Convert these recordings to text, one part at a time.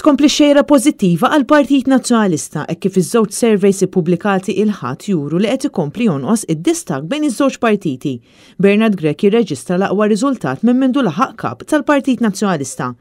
Tkompli x-xejra pożittiva għall-Partit Nazzjonalista hekk kif iż-żewġ surveys ippubblikati il-Ħadd juru li qed ikompli jonqos id-distakk bejn iż-żewġ partiti. Bernard Grech jirreġistra l-aqwa riżultat minn mindu laħaq Kap tal-Partit Nazzjonalista.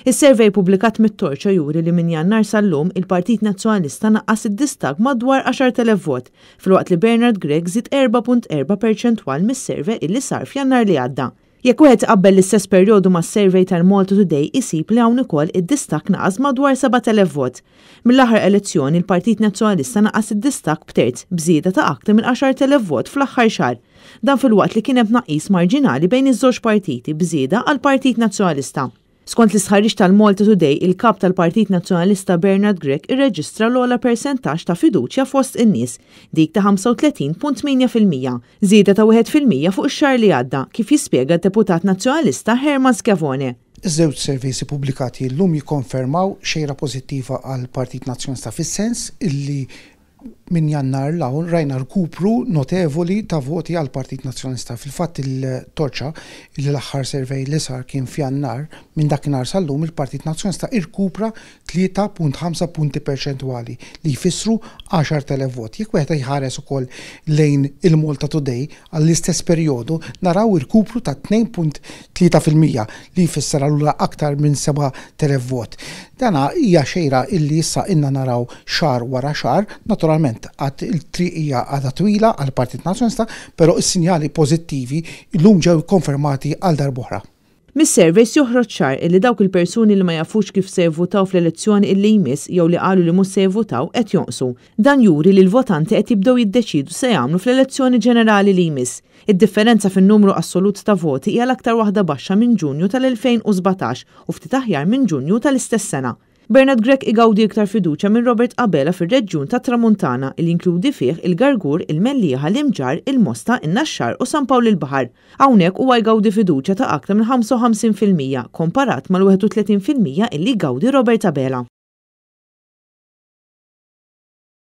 Is-survey pubblikat mit-Torċa juri li minn Jannar sal-lum il-Partit Nazzjonalista naqqas id-distakk madwar 10,000 vot, filwaqt li Bernard Grech żied 4.4 perċentwal mis-survey illi sar f'Jannar li għadda. Jekk wieħed iqabbel l-istess perjodu mas-survey tal-Malta Today isib li hawn ukoll id-distakk naqas madwar 7,000 vot. Mill-aħħar elezzjoni l-Partit Nazzjonalista naqqas id-distakk b'terz, b'żieda ta' aktar minn 10,000 vot fl-aħħar xahar. Dan filwaqt li kien hemm tnaqqis marġinali bejn iż-żewġ partiti b'żieda għall-Partit Nazzjonalista. Skont l-istħarriġ tal-Malta Today, il-Kap tal-Partit Nazzjonalista Bernard Grech irreġistra l-ogħla persentaġġ ta' fiduċja fost in-nies, dik ta' 35.8%, żieda ta' 1% fuq ix-xahar li għadda, kif jispjega d-Deputat Nazzjonalista Herman Schiavone. Iż-żewġ surveys ippubblikati llum jikkonfermaw xejra pożittiva għall-Partit Nazzjonalista fis-sens illi Minn Jannar 'l hawn rajna rkupru notevoli ta' voti għall-Partit Nazzjonalista. Fil-fatt il-Torċa, li l-aħħar survey li sar kien f'Jannar, minn dakinhar sal-lum il-Partit Nazzjonalista irkupra 3.5 punti perċentwali, li jfissru 10,000 vot. Jekk wieħed jħares ukoll lejn il-Malta Today għall-istess perjodu naraw irkupru ta' 2.3%, li jfisser allura aktar minn 7,000 vot. Dana hija xejra illi issa ilna naraw xahar wara xahar, naturalment għad il-triq hija għadha twila għall-Partit Nazzjonalista, però s-sinjali pożittivi llum ġew ikkonfermati għal darb'oħra. Mis-surveys joħroġ ċar illi dawk il-persuni li ma jafux kif se jivvutaw fl-elezzjoni illi jmiss jew li qalu li mhux se jivvutaw qed jonqsu. Dan juri li l-votanti qed jibdew jiddeċiedu x'se jagħmlu fl-elezzjoni ġenerali li jmiss. Id-differenza fin-numru assolut ta' voti hija l-aktar waħda baxxa minn Ġunju tal-2017 u ftit aħjar minn Ġunju tal-istess sena. Bernard Grech igawdi iktar fiduċja minn Robert Abela fir-reġjun tat-Tramuntana li jinkludi fih il-Gargur, il-Mellieħa, l-Imġarr, il-Mosta, in-Naxxar u San Pawl il-Baħar. Hawnhekk huwa jgawdi fiduċja ta' aktar minn 55% komparat mal-31% illi jgawdi Robert Abela.